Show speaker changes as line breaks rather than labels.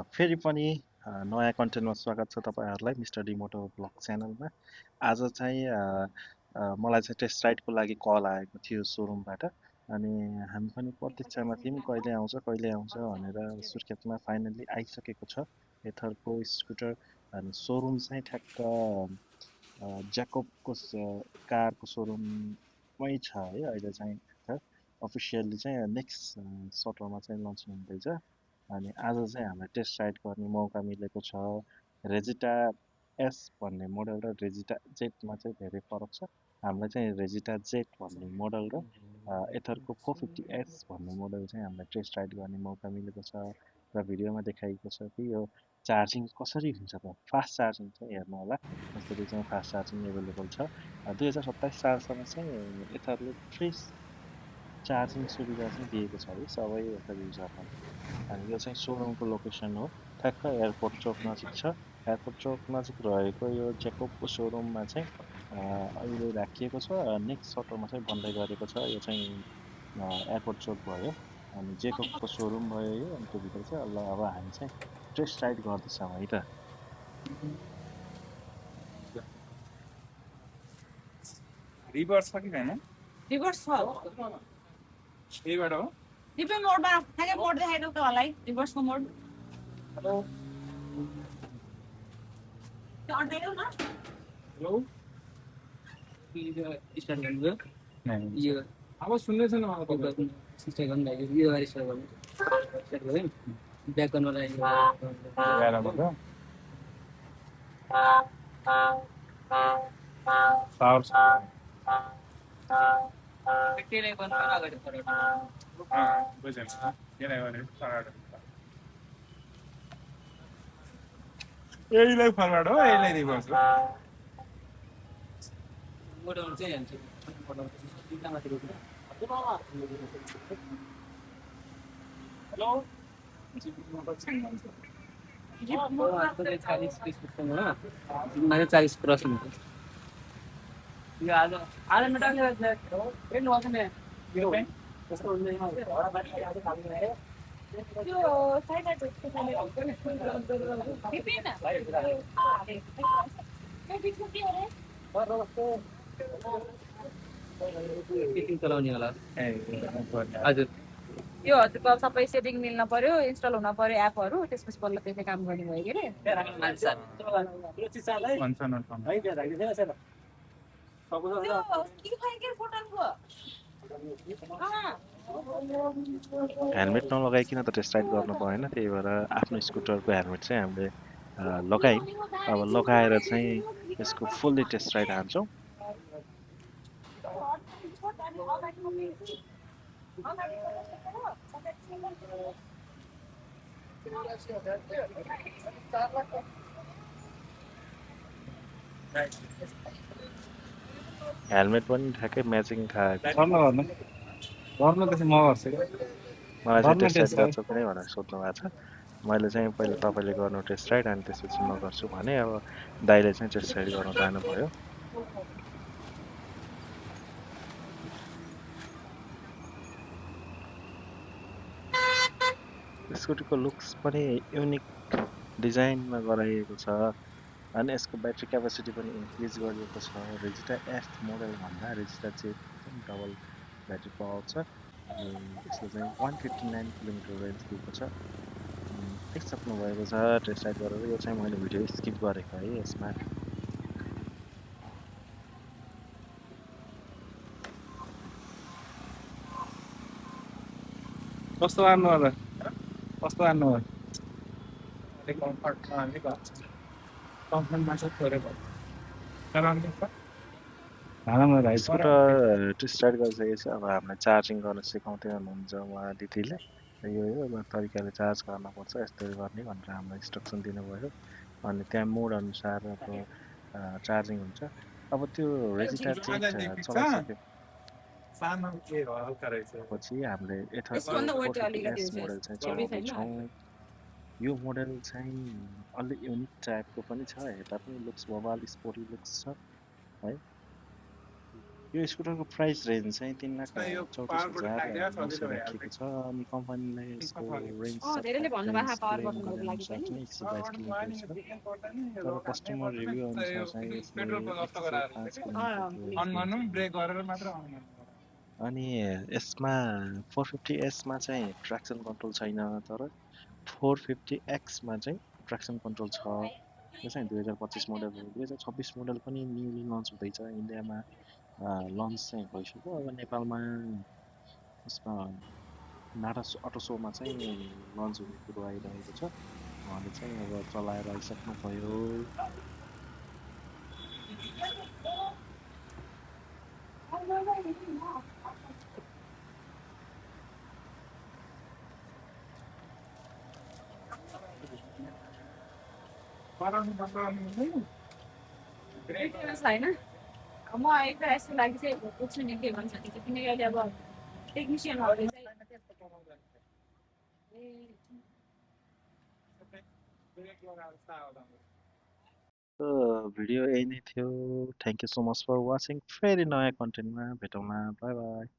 फेरि पनि नयाँ कन्टेन्टमा स्वागत छ तपाईँहरूलाई मिस्टर डिमोटो ब्लग च्यानलमा। आज चाहिँ मलाई चाहिँ टेस्ट राइडको लागि कल आएको थियो सोरुमबाट। अनि हामी पनि प्रतीक्षामा थियौँ कहिले आउँछ भनेर। सुर्खेतमा फाइनल्ली आइसकेको छ एथरको स्कुटर। अनि सोरुम चाहिँ ठ्याक्क ज्याकोबको कारको सोरुममै छ है अहिले चाहिँ। अफिसियल्ली चाहिँ नेक्स्ट सटरमा चाहिँ लन्चिङ हुँदैछ। अनि आज चाहिँ हामीलाई टेस्ट राइड गर्ने मौका मिलेको छ। रेजिटा एस भन्ने मोडल र रेजिटा जेटमा चाहिँ धेरै फरक छ। हामीलाई चाहिँ रेजिटा जेट भन्ने मोडल र एथरको 450S भन्ने मोडल चाहिँ हामीलाई टेस्ट राइड गर्ने मौका मिलेको छ। र भिडियोमा देखाइएको छ कि यो चार्जिङ कसरी हुन्छ त। फास्ट चार्जिङ चाहिँ हेर्नु होला कसरी चाहिँ फास्ट चार्जिङ एभाइलेबल छ। 2027 सालसम्म चाहिँ एथरले फ्री चार्जिङ सुविधा चाहिँ दिएको छ है सबै एथर युजरलाई। अनि यो चाहिँ सोरुमको लोकेसन हो, ठ्याक्क एयरपोर्ट चोक नजिक छ। एयरपोर्ट चोक नजिक रहेको यो जेकोबको सोरुममा चाहिँ अहिले राखिएको छ। नेक्स्ट सटरमा चाहिँ बन्दै गरेको छ। यो चाहिँ एयरपोर्ट चोक भयो अनि जेकोबको सोरुम भयो यो। अनि त्योभित्र चाहिँ अब हामी चाहिँ टेस्ट राइड गर्दैछौँ है त।
रिभर्स छ कि छैन?
रिभर्स छ
यहीबाट हो?
डिपेन्ड मोडमा ठ्याक्कै मोड देखाइदेऊ त मलाई रिभर्सको मोड
हेलो
त्यो अन्डाइदेऊ न
हेलो
स्टार्ट गर्नुभयो यो
अब सुन्दैछ न मलाई
स्टार्ट गर्नु लागि यो गाडी स्टार्ट गऱ्यो ब्याक गर्नलाई
पावर
त्यसले गर्नु अगाडि फरक
बुझेन त्यसलाई भने यहीलाई फरवर्ड हो यहीलाई रिभर्स हो।
मोडल चाहिँ हान्छ मोडल तिनटा माथि रोक्नु
हेलो
जिपमा 40 स्पिडसँग माने 40 क्रस हुन्छ यो आज आज मेटाले एन्ड वाचन यो कस्तो हुन्छ आज खाली गरे
त्यो साइडमा चाहिँ डिपेन्ड के अरे
टिकिङ चलाउने होला हजुर
यो हजुरको सबै सेटिङ मिल्न पर्यो, इन्स्टल हुन पर्यो एपहरू, त्यसपछि बल्ल त्यसले काम गर्ने भयो के
हेलमेट नलगाइकन त टेस्ट राइड गर्नु भएन, त्यही भएर आफ्नो स्कुटरको हेलमेट चाहिँ हामीले लगायौँ। अब लगाएर चाहिँ यसको फुल्ली टेस्ट राइड हान्छौँ। हेलमेट पनि ठ्याक्कै म्याचिङ खाएको छ।
गर्नु त्यसो म गर्छु
मलाई चाहिँ टेस्ट राइड गर्छ कुनै भनेर सोध्नु भएको छ। मैले चाहिँ पहिला तपाईँले गर्नु टेस्ट राइड अनि त्यसपछि म गर्छु भने। अब दाइले चाहिँ टेस्ट राइड गर्न जानुभयो। स्कुटीको लुक्स पनि युनिक डिजाइनमा गराइएको छ। अनि यसको ब्याट्री क्यापेसिटी पनि इन्क्रिज गरिएको छ। रेजिटा एफ मोडल भन्दा रेजिटा जेट एकदम डबल ब्याट्री पावर छ। अनि यसले चाहिँ 159 किलोमिटर रेन्ज दिएको छ। देखिसक्नु भएको छ टेस्ट राइड गरेर। यो चाहिँ मैले भिडियो स्किप गरेको है यसमा।
कस्तो हान्नु होला कस्तो हान्नु होला कम्फर्टमा चाहिँ थोरै
स्कुटर टेस्ट राइड गरिसकेपछि अब हामीलाई चार्जिङ गर्न सिकाउँदै हुनुहुन्छ उहाँ दिदीले। यो तरिकाले चार्ज गर्नुपर्छ, यस्तरी गर्ने भनेर हामीलाई इन्स्ट्रक्सन दिनुभयो। अनि त्यहाँ मोड अनुसार अब चार्जिङ हुन्छ। अब त्यो रेजिटा जेट चलाइसके पछि हामीले एथरको 450S मोडल चाहिँ चलाउँदैछौँ। यो मोडल चाहिँ अलि युनिक टाइपको पनि छ। हेर्दा पनि लुक्स बबाल स्पोर्टी लुक्स छ है। यो स्कुटरको प्राइस रेन्ज चाहिँ 3,34,900
सजिलो भइहाल्छ
राखिएको छ अनि कम्पनीले यसको रेन्ज
धेरैले भन्नुभएको छ पावर
क्लेम गरे
बटनहरूको लागि
अनुसार
पनि
चाहिँ 122 किलोमिटर छ तर कस्टमर रिभ्यू अनुसार चाहिँ यसले
पेट्रोलको जस्तो गराएर
105
अन
किलोमिटरको रेन्ज
गर्नु
दिन्छ
ब्रेक गरेर मात्र अन गर्नु
अनि यसमा 450S मा चाहिँ ट्र्याक्सन कन्ट्रोल छैन तर 450X मा चाहिँ ट्र्याक्सन कन्ट्रोल छ यो चाहिँ 2025 मोडल हो 2026 मोडल पनि न्युली लन्च हुँदैछ इन्डियामा लन्च चाहिँ भइसक्यो अब नेपालमा यसमा नाटा अटो सोमा चाहिँ लन्च हुने कुरो आइरहेको छ उहाँले चाहिँ अब चलाएर आइसक्नुभयो
छैन म एकटा यस्तो लागि चाहिँ बुझ्छु नि के भन्छ त्यो चाहिँ किनकि अहिले अब टेक्निसियनहरूले चाहिँ
भिडियो यही नै थियो thank you so much for watching फेरि नयाँ कन्टेन्टमा भेटौँला बाई बाई